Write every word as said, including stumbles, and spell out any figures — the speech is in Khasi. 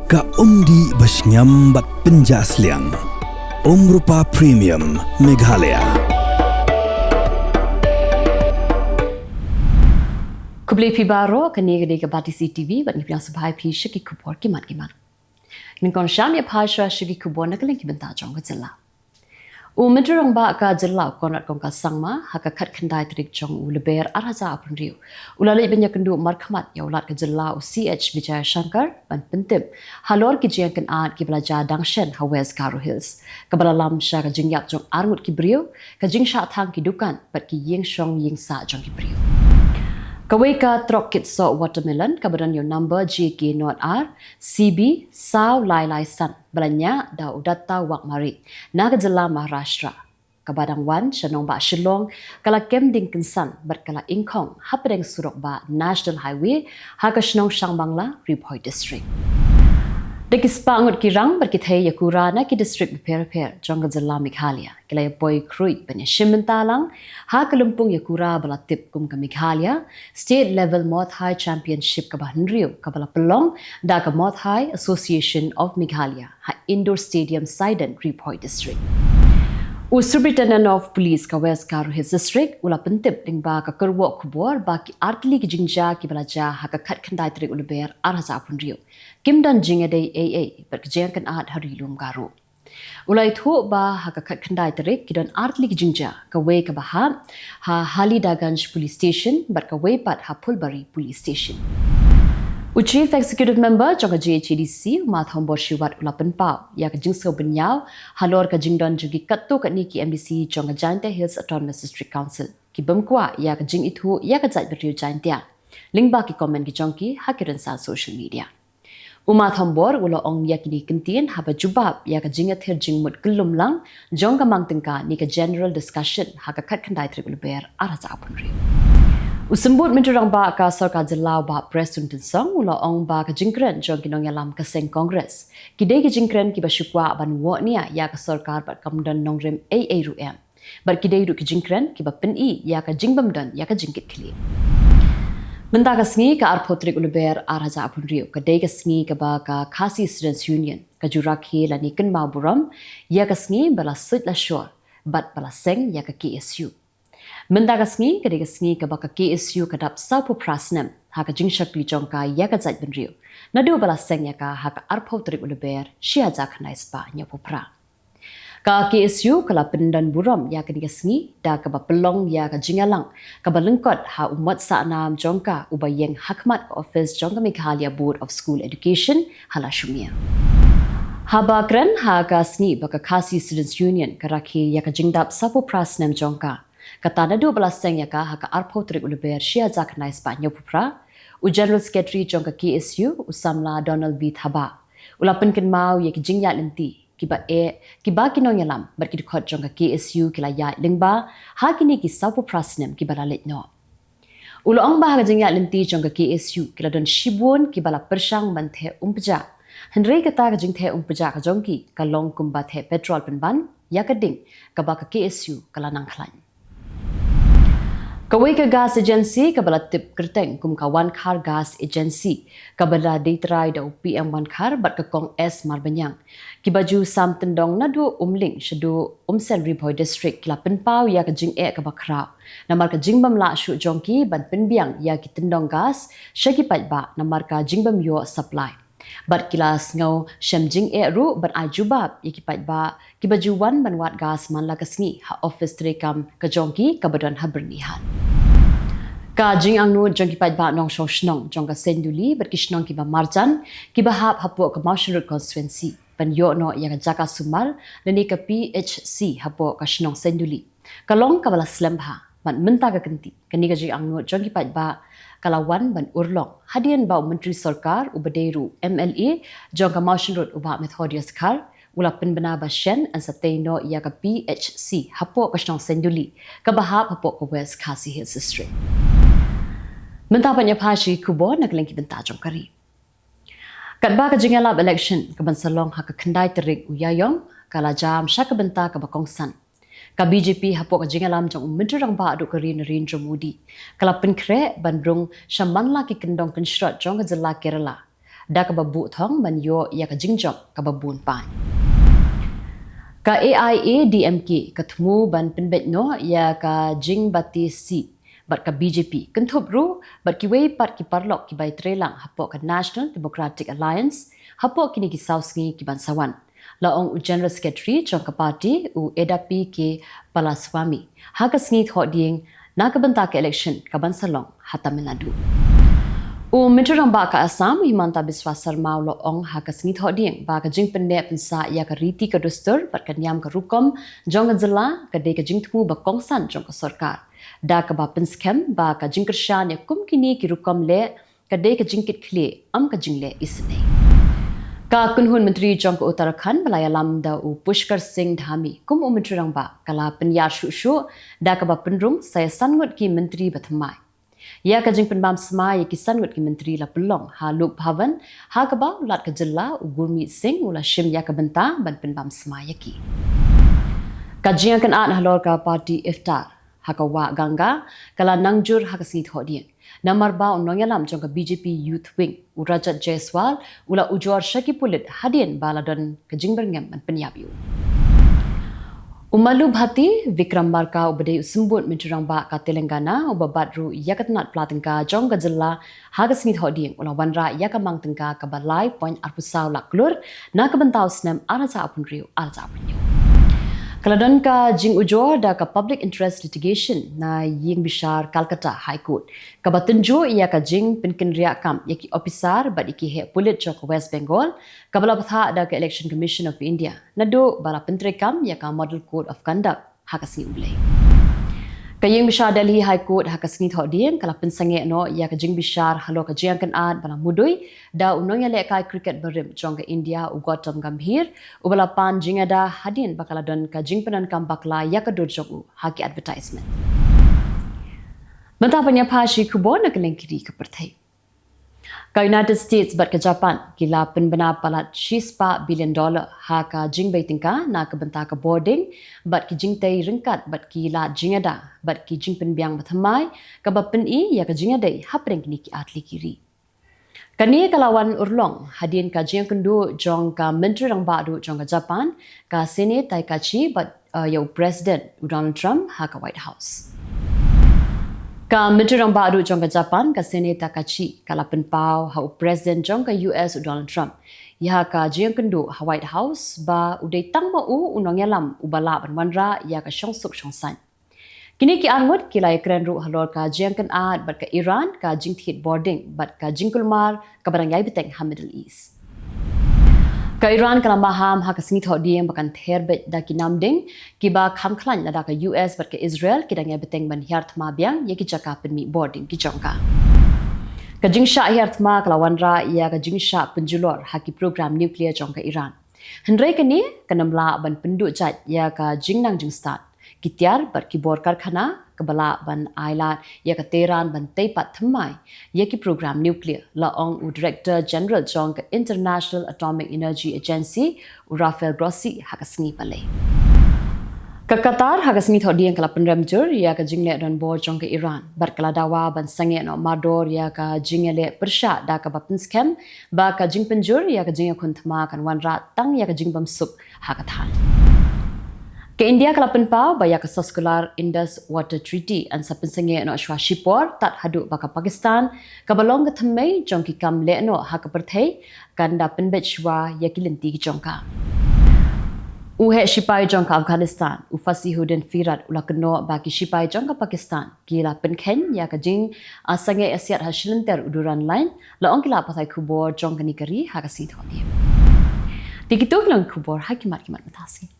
Ka umdih ba shngiam bad pynjah sliang. Umrupa Premium Meghalaya. Khublei phi baroh, kane ka dei ka Batesi TV bad ngi pdiang sngewbha ïa phi sha ki khubor ki mat ki mat. Ngin kyrshan ïa phi sha ki khubor na ka liang ki bynta jong ka jylla. U Myntri Rangbah ka jylla u Conrad Kongkal Sangma ha ka khatkhyndai tarik jong u Lber ar hajar arphew hynriew u la leit ban ïakynduh markhmat ïa u Lat ka jylla u C H Vijayashankar ban pyntip halor ki jingïakynad kiba la jia dang shen ha West Garo Hills, kaba la lam sha ka jingïap jong arngut ki briew, ka jingshah thang ki dukan bad ki ïing shong ïing sah jong ki briew. Kawei ka trok kit soh watermelon kaba don ïa u number J K not R C B saw lai lai san ba la ñiah da u Datta Wangmari na ka jylla Maharashtra, kaba dang wan sha nongbah Shillong, ka la kem ding kynsan bad ka la ingkhong hapdeng surok bah National Highway ha ka shnong Shangbangla, Ri Bhoi District. Da ki spah ngut ki rang bad ki thei ïakura na ki district bapher bapher jong ka jylla Meghalaya ki la ïa poi khrui ban ïa shim bynta lang ha ka lympung ïakura ba la tip kum ka Meghalaya State Level Muay Thai Championship kaba hynriew, kaba la pynlong da ka Muay Thai Association of Meghalaya ha Indoor Stadium Saiden, Ri Bhoi District. U Superintendent of Police ka West Garo Hills District u la pyntip lyngba ka kyrwoh khubor ba ki artylli ki jingjia kiba la jia ha ka khatkhyndai tarik u Lber ar hajar arphew hynriew kim don jingïadei ei ei bad ka jingïakynad ha Ri Lum Garo. U la ïathuh ba ha ka khatkhyndai tarik ki don artylli ki jingjia, kawei kaba hap ha Halidaganj Police Station bad kawei pat ha Phulbari Police Station. U Chief Executive Member jong ka J H A D C, u Ma Thombor Shiwat u la pynpaw ïa ka jingsngew bynñiaw halor ka jingdon jong ki katto katne ki M D C jong ka Jaintia Hills Autonomous District Council ki bym kwah ïa ka jingithuh ïa ka jaitbynriew Jaintia lyngba ki comment ki jong ki ha ki rynsan social media. U Ma Thombor u la ong ïa kine ki kyntien haba jubab ïa ka jingïathir jingmut kyllum lang jong ka mang tyngka ne ka general discussion ha ka khatkhyndai tarik u Lber ar hajar arphew hynriew. U Symbud Myntri Rangbah ka Sorkar Jylla u Bah Prestone Tynsong u la ong ba ka jingkren jong ki nongïalam ka seng Congress ki dei ki jingkren kiba shu kwah ban woh nia ïa ka sorkar bad kam don nongrim ei ei ruh em. Bad ki dei ruh ki jingkren kiba pyni ïa ka jingbymdon ïa ka jingkitkhlieh. Mynta ka sngi ka arphew tarik u Lber ar hajar arphew hynriew ka dei ka sngi kaba ka Khasi Students Union ka ju rakhe lane kynmaw burom ïa ka sngi ba la suid la shor bad ba la seng ïa ka K S U. Mynta ka sngi ka dei ka sngi kaba ka K S U ka dap sawphew phra snem ha ka jingshakri jong ka ïa ka jaitbynriew naduh ba la seng ïa ka ha ka arphew tarik u Lber shi hajar khyndai spah hynñiewphew phra. Ka K S U ka la pyndon burom ïa kane ka sngi da kaba pynlong ïa ka jingïalang kaba lyngkot ha u mot sahnam jong ka uba ïeng ha khmat ka office jong ka Meghalaya Board of School Education ha Lashumia. Haba kren ha ka sngi ba ka Khasi Students Union ka rakhe ïa ka jingdap sawphew phra snem jong ka, kata naduh ba la seng ïa ka ha ka arphew tarik u Lber shi hajar khyndai spah hynñiewphew phra, u General Secretary jong ka K S U, u samla Donald V Thabah, u la pynkynmaw ïa ki jingïaid lynti kiba eh kiba ki nongïalam bad ki dkhot jong ka K S U ki la ïaid lyngba ha kine ki sawphew phra snem kiba la leit noh. U la ong ba ha ka jingïaid lynti jong ka K S U ki la don shibun kiba la pyrshang ban theh umpjah, hynrei kata ka jingtheh umpjah ka jong ki ka long kumba theh petrol pynban ïa ka ding kaba ka K S U ka la nang khlaiñ. Kawei ka gas agency kaba la tip kyrteng kum ka Wankhar Gas Agency, kaba la dei trai da u P M Wankhar bad ka Kong S Marbaniang, kiba ju sam tyndong naduh Umling shaduh Umsen, Ri Bhoi District, ki la pynpaw ïa ka jingeh kaba khraw namar ka jingbym lah shuh jong ki ban pynbiang ïa ki tyndong gas sha ki paidbah namar ka jingbym ïoh supply. Bad ki la sngew shem jingeh ruh ban ai jubab ïa ki paidbah kiba ju wan ban wad gas man la ka sngi ha office treikam ka jong ki kaba don ha Byrnihat. Ka jingangnud jong ki paidbah nongshong shnong jong ka Senduli bad ki shnong kiba marjan kiba hap hapoh ka Mawshynrut constituency ban ïoh noh ïa ka jaka sumar lane ka P H C hapoh ka shnong Senduli ka long kaba la slem bha. Bad mynta ka kynti kane ka jingangnud jong ki paidbah ka la wan ban urlong hadien ba u Myntri Sorkar uba dei ruh M L A jong ka Mawshynrut u Bah Methodius Khar u la pynbna ba shen yn sa tei noh ïa ka P H C hapoh ka shnong Senduli kaba hap hapoh ka West Khasi Hills District. Mynta pat ïa pha sha ki khubor na ka liang ki bynta jong ka ri. Katba ka jingïalap election kaban sa long ha ka khyndai tarik u Ïaïong ka la jam sha ka bynta kaba kongsan, ka B J P hapoh ka jingïalam jong u Myntri Rangbah duh ka ri Narendra Modi ka la pynkhreh ban rung sha man la ki kyndong kynshrot jong ka jylla Kerala da kaba buh thong ban ïoh ïa ka jingjop kaba bun paid. Ka A I A D M K ka thmu ban pynbeit noh ïa ka jingbati seat bad ka B J P, kynthup ruh bad kiwei pat ki paralok kiba ïatreilang hapoh ka National Democratic Alliance hapoh kine ki saw sngi kiban sa wan, la ong u General Secretary jong ka party, u Edappei K Palaniswami, ha ka sngi thohdieng na ka bynta ka election kaban sa long ha Tamil Nadu. U Myntri Rangbah ka Assam, u Himanta Biswa Sarma, u la ong ha ka sngi thohdieng ba ka jingpynneh pynsah ïa ka riti ka dustur bad ka niam ka rukom jong ka jylla ka dei ka jingthmu ba kongsan jong ka sorkar, da kaba pynskhem ba ka jingkyrshan ïa kum kine ki rukom leh ka dei ka jingkitkhlieh, ym ka jingleh isynei. Ka kynhun myntri jong ka Uttarakhand ba la ïalam da u Pushkar Singh Dhami kum u Myntri Rangbah ka la pynïar shuh shuh, da kaba pynrung sa ïa san ngut ki myntri ba thymmai. Ïa ka jingpynbam smai ïa ki san ngut ki myntri la pynlong ha Lok Bhavan, ha kaba u Lat ka jylla, u Gurmeet Singh, u la shim ïa ka bynta ban pynbam smai ïa ki. Ka jingïakynad halor ka party iftar ha ka wah Ganga ka la nang jur ha ka sngi thohdieng, namar ba u nongïalam jong ka B J P Youth Wing, u Rajat Jaiswal, u la ujor sha ki pulit hadien ba la don ka jingbyrngem ban pynïap ïa u. U Malubhati Vikramarka, uba dei u symbud Myntri Rangbah ka Telangana, uba bat ruh ïa ka tnat pla tyngka jong ka jylla, ha ka sngi thohdieng u la wanrah ïa ka mang tyngka kaba lai point arphew saw lak klur na ka bynta u snem ar hajar arphew hynriew ar hajar arphew hynñiew. Ka la don ka jingujor da ka Public Interest Litigation na ïingbishar Calcutta High Court, kaba tynjuh ïa ka jingpynkynriah kam ïa ki ophisar bad ïa ki heh pulit jong ka West Bengal, kaba la bthah da ka Election Commission of India, naduh ba la pyntreikam ïa ka Model Code of Conduct ha ka sngi U Blei. Ka ïingbishar Delhi High Court ha ka sngi thohdieng ka la pynsangeh noh ïa ka jingbishar halor ka jingïakynad ba la mudui da u nongïalehkai cricket barim jong ka India, u Gautam Gambhir, uba la pan jingada hadien ba ka la don ka jingpyndonkam bakla ïa ka dur jong u ha ki advertisement. Mynta ban ïa pha shi khubor na ka lyngkiri ka pyrthei. Ka United States bad ka Japan ki la pynbna palat shispah billion dollar ha ka jingbei tyngka na ka bynta ka bording bad ki jingtei ryngkat bad ki lad jingada bad ki jingpynbiang ba thymmai, kaba pyni ïa ka jingïadei hapdeng kine ki artylli ki ri. Kane ka la wan urlong hadien ka jingïakynduh jong ka Myntri Rangbah Duh jong ka Japan, ka Sanae Takaichi, bad, uh, ïa u President u Donald Trump ha ka White House. Ka Myntri Rangbah Duh jong ka Japan, ka Sanae Takaichi, ka la pynpaw ha u President jong ka U S u Donald Trump ïa ka jingïakynduh ha White House ba u dei tang ma u u nongïalam uba lah ban wanrah ïa ka shongsuk shongsaiñ. Kine ki arngut ki la ïakren ruh halor ka jingïakynad bad ka Iran, ka jingthied bording bad ka jingkulmar kaba dang ïai bteng ha Middle East. Ka Iran ka la maham ha ka sngi thohdieng ba kan ther beit da ki namding kiba kham khlaiñ lada ka U S bad ka Israel ki dang ïai bteng ban hiar thma biang ïa ki jaka pynmih bording ki jong ka. Ka jingshah hiar thma ka la wanrah ïa ka jingshah pynjulor ha ki program nuclear jong ka Iran. Hynrei kane kan ym lah ban pynduh jait ïa ka jingnang jingstad ki tiar bad ki bor karkhana kaba lah ban ailad ïa ka Tehran ban tei pat thymmai ïa ki program nuclear, la ong u Director General jong ka International Atomic Energy Agency, u Rafael Grossi, ha ka sngi Palei. Ka Qatar ha ka sngi thohdieng ka la pynrem jur ïa ka jingleh donbor jong ka Iran bad ka la dawa ban sangeh noh mardor ïa ka jingïaleh pyrshah da kaba pynskhem ba ka jingpynjur ïa ka jingïakhun thma kan wanrah tang ïa ka jingbymsuk ha ka thaiñ. Ka India ka la pynpaw ba ïa ka soskular Indus Water Treaty yn sa pynsangeh noh shuwa shipor tad haduh ba ka Pakistan, kaba long ka thymmei jong ki kam leh noh ha ka pyrthei, kan da pynbeit shuwa ïa ki lynti ki jong ka. U heh shipai jong ka Afghanistan, u Fasihuddin Firat, u la kynnoh ba ki shipai jong ka Pakistan ki la pynkheiñ ïa ka jing, ah, sangeh ïasiat ha shilynter u Durrand Line, la ong ki lad pathai khubor jong kane ka ri ha ka sngi thohdieng. Te kito ki long ki khubor ha ki mat ki mat mynta ka sngi.